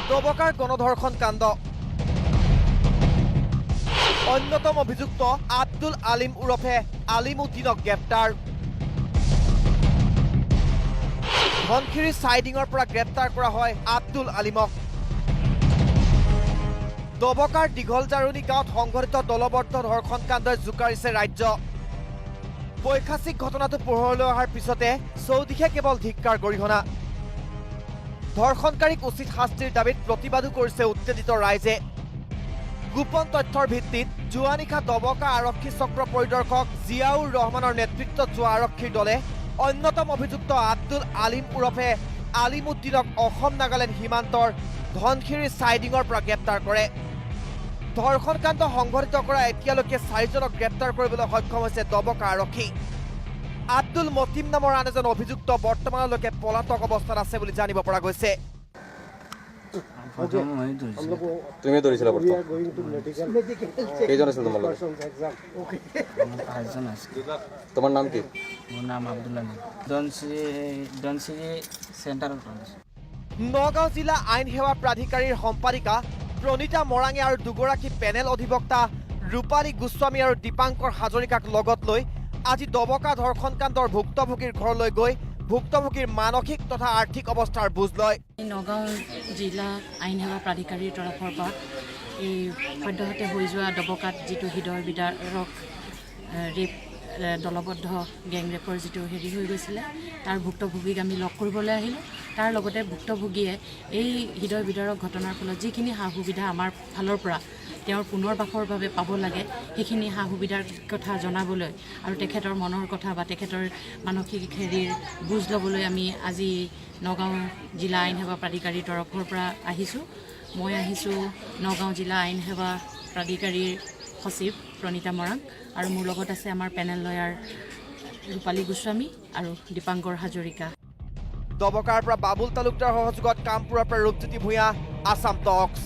ডবকাৰ গণধৰ্ষণ কাণ্ড। অন্যতম অভিযুক্ত আব্দুল আলিম ওৰফে আলিমুদ্দিনক গ্ৰেপ্তাৰ। ধনশিৰি চাইডিঙৰ পৰা গ্ৰেপ্তাৰ কৰা হয় আব্দুল আলিমক। ডবকাৰ দীঘল জাৰণি গাঁৱত সংঘটিত দলবদ্ধ ধৰ্ষণ কাণ্ডই জোকাৰিছে ৰাজ্য। পৈশাচিক ঘটনাটো পোহৰলৈ অহাৰ পিছতে চৌদিশে কেৱল ধিক্কাৰ, গৰিহণা। ধৰ্ষণকাৰীক উচিত শাস্তিৰ দাবীত প্ৰতিবাদো কৰিছে উত্তেজিত ৰাইজে। গোপন তথ্যৰ ভিত্তিত যোৱা নিশা ডবকা আৰক্ষী চক্ৰ পৰিদৰ্শক জিয়াউৰ ৰহমানৰ নেতৃত্বত যোৱা আৰক্ষীৰ দলে অন্যতম অভিযুক্ত আব্দুল আলিম ওৰফে আলিমুদ্দিনক অসম নাগালেণ্ড সীমান্তৰ ধনশিৰি চাইডিঙৰ পৰা গ্ৰেপ্তাৰ কৰে। ধৰ্ষণ কাণ্ড সংঘটিত কৰা এতিয়ালৈকে চাৰিজনক গ্ৰেপ্তাৰ কৰিবলৈ সক্ষম হৈছে ডবকা আৰক্ষী। আব্দুল মতিম নামৰ আন এজন অভিযুক্ত বৰ্তমানলৈকে পলাতক অৱস্থাত আছে বুলি জানিব পৰা গৈছে। প্ৰথম মই ধৰিছিলোঁ। তুমি ধৰিছিলা প্ৰথম? কেইজন আছিল তোমাৰ লগত? আমাৰ পাঁচজন আছিল। তোমাৰ নাম কি? মোৰ নাম আব্দুল আলিম। ধনশিৰি, ধনশিৰি চেণ্টাৰত ধৰিছোঁ। নগাঁও জিলা আইন সেৱা প্ৰাধিকাৰীৰ সম্পাদিকা প্ৰণীতা মৰাঙে আৰু দুগৰাকী পেনেল অধিবক্তা ৰূপালী গোস্বামী আৰু দীপাংকৰ হাজৰিকাক লগত লৈ আজি ডবকা ধৰ্ষণ কাণ্ডৰ ভুক্তভোগীৰ ঘৰলৈ গৈ ভুক্তভোগীৰ মানসিক তথা আৰ্থিক অৱস্থাৰ বুজ লয়। নগাঁও জিলা আইন সেৱা প্ৰাধিকাৰীৰ তৰফৰ পৰা এই সদ্যহতে হৈ যোৱা ডবকাত যিটো হৃদয় বিদাৰক ৰেপ, দলবদ্ধ গেং ৰেপৰ যিটো হেৰি হৈ গৈছিলে, তাৰ ভুক্তভোগীক আমি লগ কৰিবলৈ আহিলোঁ। তাৰ লগতে ভুক্তভোগীয়ে এই হৃদয় বিদাৰক ঘটনাৰ ফলত যিখিনি সা সুবিধা আমাৰ ফালৰ পৰা তেওঁৰ পুনৰ্বাসৰ বাবে পাব লাগে, সেইখিনি সা সুবিধাৰ কথা জনাবলৈ আৰু তেখেতৰ মনৰ কথা বা তেখেতৰ মানসিক হেৰিৰ বুজ ল'বলৈ আমি আজি নগাঁও জিলা আইন সেৱা প্ৰাধিকাৰীৰ তৰফৰ পৰা আহিছোঁ। মই আহিছোঁ নগাঁও জিলা আইন সেৱা প্ৰাধিকাৰীৰ সচিব প্ৰণীতা মৰাং আৰু মোৰ লগত আছে আমাৰ পেনেল লয়াৰ ৰূপালী গোস্বামী আৰু দীপাংকৰ হাজৰিকা। ডবকাৰ পৰা বাবুল তালুকদাৰৰ সহযোগত কামপুৰৰ পৰা ৰূপজ্যোতি ভূঞা, আছাম টক্স।